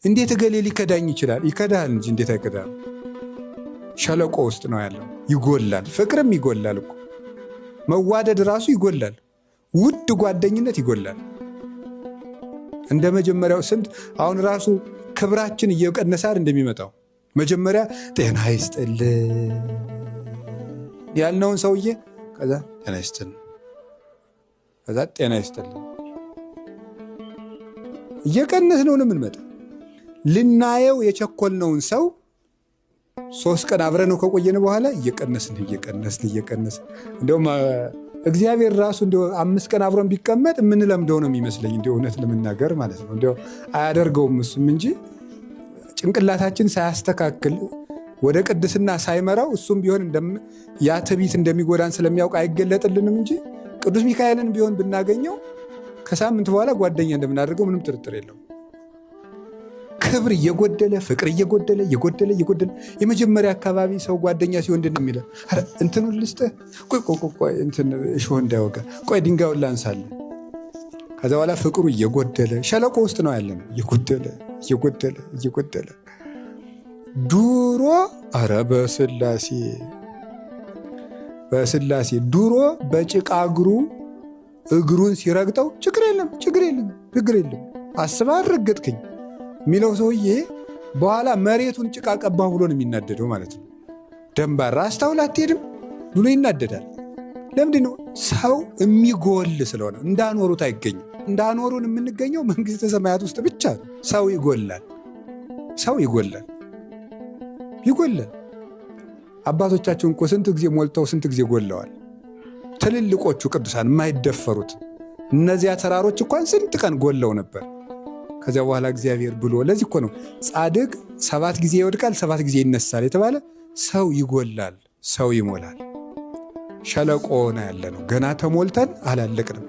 እንዴት እገሌ ሊከዳኝ ይችላል? ይከዳል እንጂ እንዴት አይከዳም? ሸለቆ ውስጥ ነው ያለው። ይጎላል፣ ፍቅርም ይጎላል እኮ መዋደድ ራሱ ይጎላል። ውድ ጓደኝነት ይጎላል። እንደ መጀመሪያው ስንት አሁን ራሱ ክብራችን እየቀነሰ እንደሚመጣው መጀመሪያ ጤና ይስጥልን ያልነውን ሰውዬ ከዛ ጤና ይስጥልን፣ ከዛ ጤና ይስጥልን እየቀነስነው ነው የምንመጣ። ልናየው የቸኮልነውን ሰው 3 ቀን አብረነው ከቆየን በኋላ እየቀነስን እየቀነስን እየቀነስን እንደውም እግዚአብሔር ራሱ እንደው 5 ቀን አብሮን ቢቀመጥ የምንለምደው ነው የሚመስለኝ፣ እንደው እውነት ለመናገር ማለት ነው። እንደው አያደርገውም እሱም እንጂ ጭንቅላታችን ሳያስተካክል ወደ ቅድስና ሳይመራው እሱም ቢሆን ያ ትዕቢት እንደሚጎዳን ስለሚያውቅ አይገለጥልንም እንጂ ቅዱስ ሚካኤልን ቢሆን ብናገኘው ከሳምንት በኋላ ጓደኛ እንደምናደርገው ምንም ጥርጥር የለውም። ክብር እየጎደለ ፍቅር እየጎደለ እየጎደለ እየጎደለ የመጀመሪያ አካባቢ ሰው ጓደኛ ሲሆን ምንድን ነው የሚለው? ኧረ እንትኑን ልስጥህ፣ ቆይ ቆይ ቆይ ቆይ እንትን እሾህ እንዳይወጋ፣ ቆይ ድንጋዩን ላንሳልህ። ከዛ በኋላ ፍቅሩ እየጎደለ ሸለቆ ውስጥ ነው ያለነው። እየጎደለ እየጎደለ እየጎደለ ድሮ ኧረ በስላሴ በስላሴ ድሮ በጭቃ እግሩ እግሩን ሲረግጠው ችግር የለም ችግር የለም ችግር የለም አስባ አልረገጥከኝ የሚለው ሰውዬ በኋላ መሬቱን ጭቃ ቀባሁ ብሎ ነው የሚናደደው ማለት ነው። ደንባራ አስታውል አትሄድም ብሎ ይናደዳል። ለምንድን ነው? ሰው የሚጎል ስለሆነ እንዳኖሩት አይገኝም። እንዳኖሩን የምንገኘው መንግሥተ ሰማያት ውስጥ ብቻ ነው። ሰው ይጎላል፣ ሰው ይጎላል፣ ይጎላል። አባቶቻችን እኮ ስንት ጊዜ ሞልተው ስንት ጊዜ ጎለዋል። ትልልቆቹ ቅዱሳን የማይደፈሩት እነዚያ ተራሮች እንኳን ስንት ቀን ጎለው ነበር። ከዚያ በኋላ እግዚአብሔር ብሎ ለዚህ እኮ ነው ጻድቅ 7 ጊዜ ይወድቃል 7 ጊዜ ይነሳል የተባለ። ሰው ይጎላል፣ ሰው ይሞላል። ሸለቆ ነው ያለነው። ገና ተሞልተን አላለቅንም።